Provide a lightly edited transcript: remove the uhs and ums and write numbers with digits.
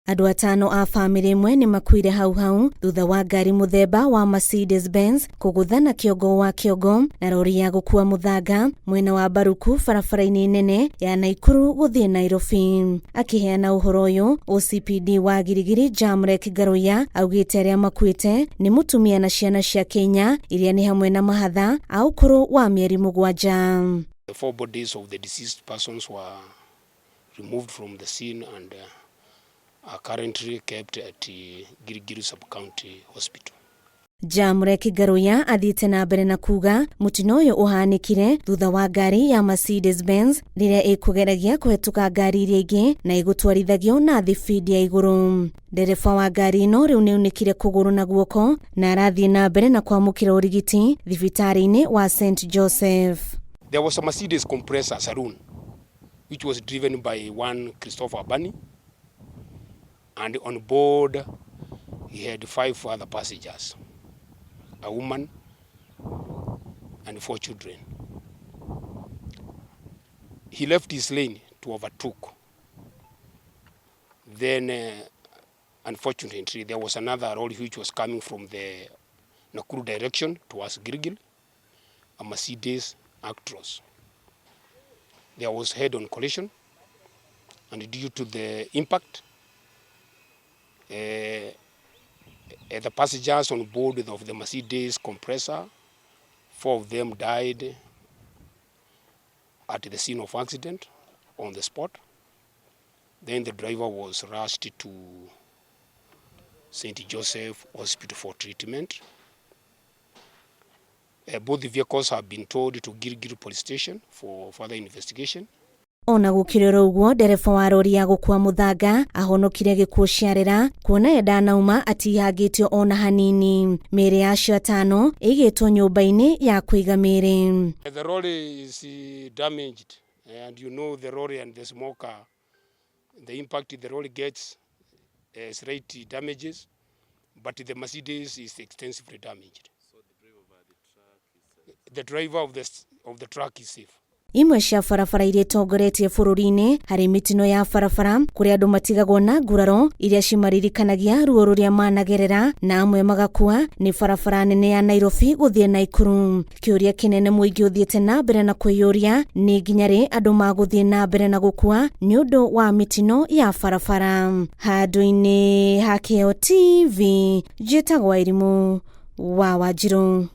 Andũ atano a bamĩrĩ ĩmwe nĩ makuire hau hau thutha wa ngari mũthemba wa Mercedes Benz kũgũthana kĩongo wa kĩongo na rori ya gũkua mũthanga mwena wa Baruku barabara-inĩ nene ya Naikuru gũthiĩ Nairobi. Akĩheana ũhoro ũyũ, OCPD wa Girigiri Jamrek Ngaruiya augĩte arĩa makuĩte nĩ mũtumia na ciana ciake inya iria nĩ hamwe na mahatha a ũkũrũ wa mĩeri 7. The four bodies of the deceased persons were removed from the scene and are currently kept at Gilgil Sub-County Hospital. Jamrek Ngaruiya athiĩte na mbere na kuga mũtino ũyũ ũhanĩkire thutha wa ngari ya Mercedes Benz rĩrĩa ĩkũgeragia kũhetũka ngari iria ingĩ na ĩgũtwarithagio na thibindi ya igũrũ. Ndereba wa ngari ĩno rĩu nĩaunĩkire kũgũrũ na guoko na arathiĩ na mbere na kwamũkĩra ũrigiti thibitarĩ-inĩ wa St Joseph. There was a Mercedes compressor saloon which was driven by one Christopher Bani, and on board he had 5 other passengers, a woman and 4 children. He left his lane to overtook. Then, unfortunately, there was another lorry which was coming from the Nakuru direction towards Gilgil, a Mercedes Actros. There was head-on collision, and due to the impact, the passengers on board of the Mercedes compressor, 4 of them died at the scene of accident on the spot. Then the driver was rushed to St. Joseph Hospital for treatment. Both the vehicles have been towed to Gilgil Police Station for further investigation. Ona gũkĩrĩ oro ũguo, ndereba wa rori ya gũkua mũthanga ahonokire gĩkuũ ciarĩra kuona ye ndanauma atihangĩtio ona hanini. Mĩĩrĩ ya acio atano ĩigĩtwo nyũmba-inĩ ya kũiga mĩĩrĩ. The lorry is damaged, and you know the lorry and the smoker, the impact the lorry gets is slight damages, but the Mercedes is extensively damaged. So the driver of the truck is The driver of the truck is safe. Imwe cia barabara iria itongoretie bũrũri-inĩ harĩ mĩtino ya barabara kũrĩa andũ matigagwo na nguraro iria cimaririkanagia ruo rũrĩa managerera na amwe magakua nĩ barabara nene ya Nairobi gũthiĩ Naikuru. Kĩũria kĩnene mũingĩ ũthiĩte na mbere na kwĩyũria nĩ nginya rĩ andũ magũthiĩ na mbere na gũkua nĩ ũndũ wa mĩtino ya barabara. Handũ-inĩ ha Kĩo TV, njĩtagwo Irimũ wa Wanjirũ.